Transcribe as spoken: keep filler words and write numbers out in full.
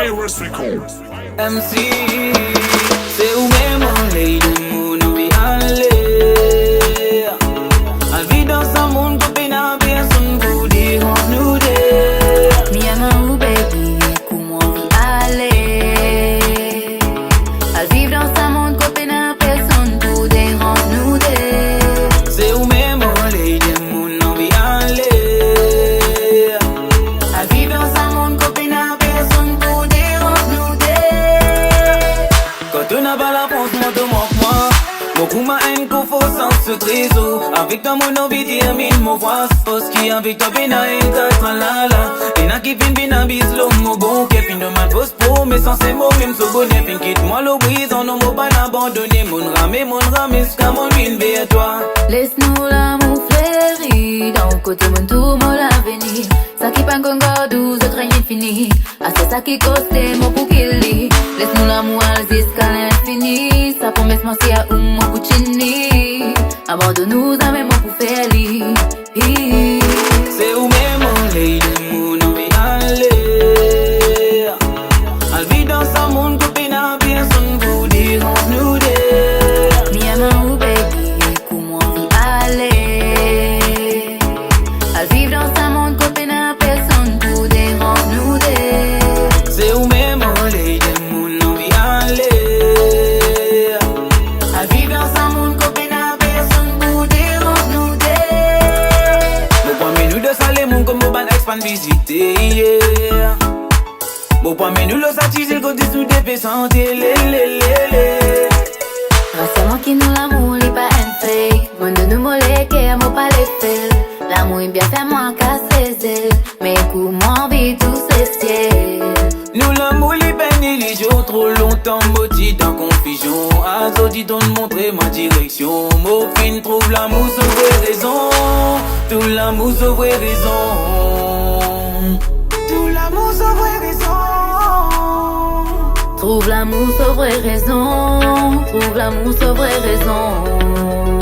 Iris Records. M C, se ou mem, mo lady, mo anvi ale. Al viv dan sa mond kot pena personn pou deranz nou de. Mi amour, baby, kouma ou anvi ale. Al viv dan sa mond kot pena personn pou deranz nou de. Se ou mem, mo lady, mo anvi ale. Al viv dan sa mond kot pena personn pou deranz nou de. Kan to napa lapans, mo to mank mwa. Mo kouma enn kofr san so trezor. Avek twa mo anvi terminn mo fraz. Parski avek twa pena enn ta tralala. Ena ki finn vinn abiz lor mo bon ker, finn donn mwa fos promes, sanse mo mem so boner, finn kit mwa lor brizan, non mo pa'nn abandone. Monn rame, monn rame ziska monn vinn ver twa. Les nou lamour fleri, dan ou kote monn trouv mo lavenir. Sa ki pa'nn konn gard ou, zot reny fini. Aster sa ki koste mo pou kil li. Les nou lamour al ziska linfini. Sa promes mwa si a ou mo pou tini. Abandonn nou zame, mo pou fer li. Se ou mem, mo lady, mo anvi ale. Al viv dan sa mond kot pena personn pou deranz nou de. Mi amour, baby, kouma ou anvi ale. Al viv dan sa mond kot pena personn pou deranz nou de. Se ou mem, mo lady, mo anvi ale. Al viv dan sa mond kot pena personn pou deranz nou de. Mo pou amenn nou dan sa lemonn kot mo bann ex pa'nn vizite, yeah. Mo pou amenn nou lor sa ti zil kot zis nou de pe sante, le, le, le, le. Rasir mwa ki nou lamour li pa enn fake. Monn donn ou mo leker, mo pa le fel. Lamour inn bien fer mwa kas lezel, me kouma ou anvi tous les ciels. Nou lamour li pa enn ilizion, tro lontan mo ti dan konfizion. Azordi to'nn montre mwa direksion, mo finn trouv lamour so vre rezon. Trouv lamour so vre rezon. Trouv lamour so vre rezon. Trouv lamour so vre rezon. Trouv lamour so vre rezon.